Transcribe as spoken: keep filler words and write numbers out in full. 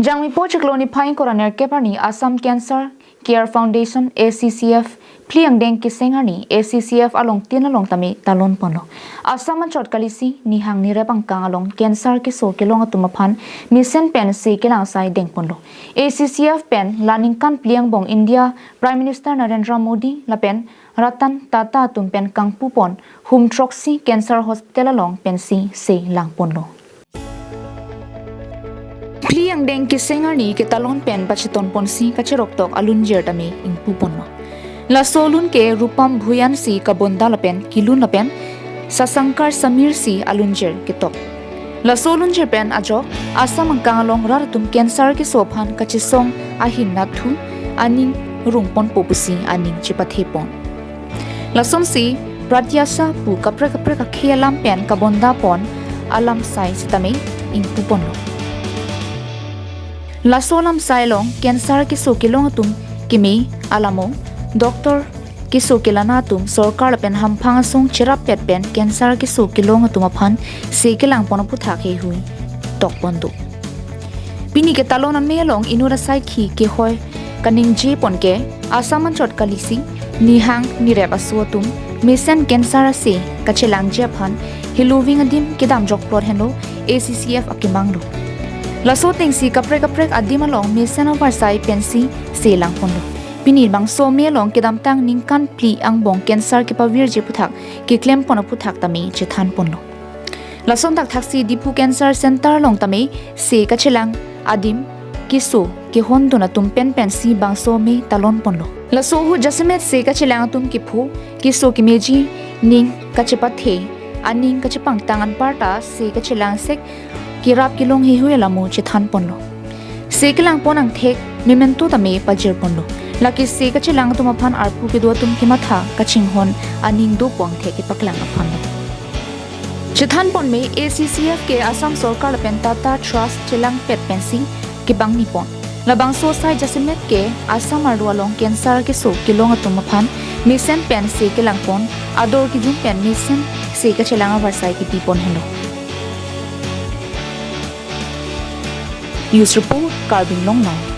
Jangmipo chiklo niphai ingkoi ra nerkep arni Assam Cancer Care Foundation, A C C F, phli angdeng keseng arni A C C F alongtin along tame talon ponlo. Assam anchot kalisi nihang nirep angkang along cancer keso kelong atum aphan mesen pen se kelang asai deng ponlo. A C C F pen la ningkan phli angbong India Prime Minister Narendra Modi lapen Ratan Tata atum pen kangpu pon hum throksi cancer hospital along pensi se lang ponlo. Phli angdeng keseng arni ketalon pen pacheton ponsi kacherok tok alunjir tame ingpu ponlo. Laso alun ke Rupam Bhuyan si kabonda lapen kelun lapen Sasankar Samir si alunjir ketok. Laso alunjir pen ajok Assam angkang along rat atum cancer keso aphan kachesong ahin nathu aning rung ponpo pusi aning chepathe pon. Lasonsi Pratyasha pu kaprek kaprek akhei alam pen kabonda pon alam asai sitame ingpu ponlo. Laso alam asai along cancer keso kelong atum keme alamo, doctor keso kelana atum, sorkar lapen hamphang asong cherap pet pen cancer keso kelong atum aphan se kelang pon aputhak heihui tok pon do. Pini ketalon amei along inut asaikhi kehoi kaningje pon ke Assam anchot kalisi nihang nirep aso atum mesen cancer ase kachelangji aphan heloving adim kedam jokplot henlo A C C F akemang lo. Laso atengsi kaprek kaprek adim along mesen avarsai pensi se lang ponlo. Pini bangso amei along kedamtang ningkan phli angbong cancer kepavirji aputhak keklem pon aputhak tame chethan ponlo. Lason thakthaksi Diphu Cancer Center along tame se kachelang adim keso kehondun atum pen pensi bangso amei talon ponlo. Laso ahut jasemet se kachelang atum kepho keso kemeji ning kachepathe aning kachepangtang anparta se kachelang sek kerap kelong heihui alamo chethan ponlo. Se kelang pon angthek memento tame pajir ponlo. Lake se kachelang atum aphan arpu kedo atum kematha kachinghon aning dopo angthek kepaklang aphanlo. Chethan ponme A C C F ke Assam sorkar lapen Tata Trust chelangpet pensi kebangni pon. Labangso asai jasemet ke Assam arlo along cancer keso kelong atum aphan mesen pen se kelang pon ador kejun pen mesen se kachelang avarsai kepi pon henlo. News report, Karbi Anglong Live.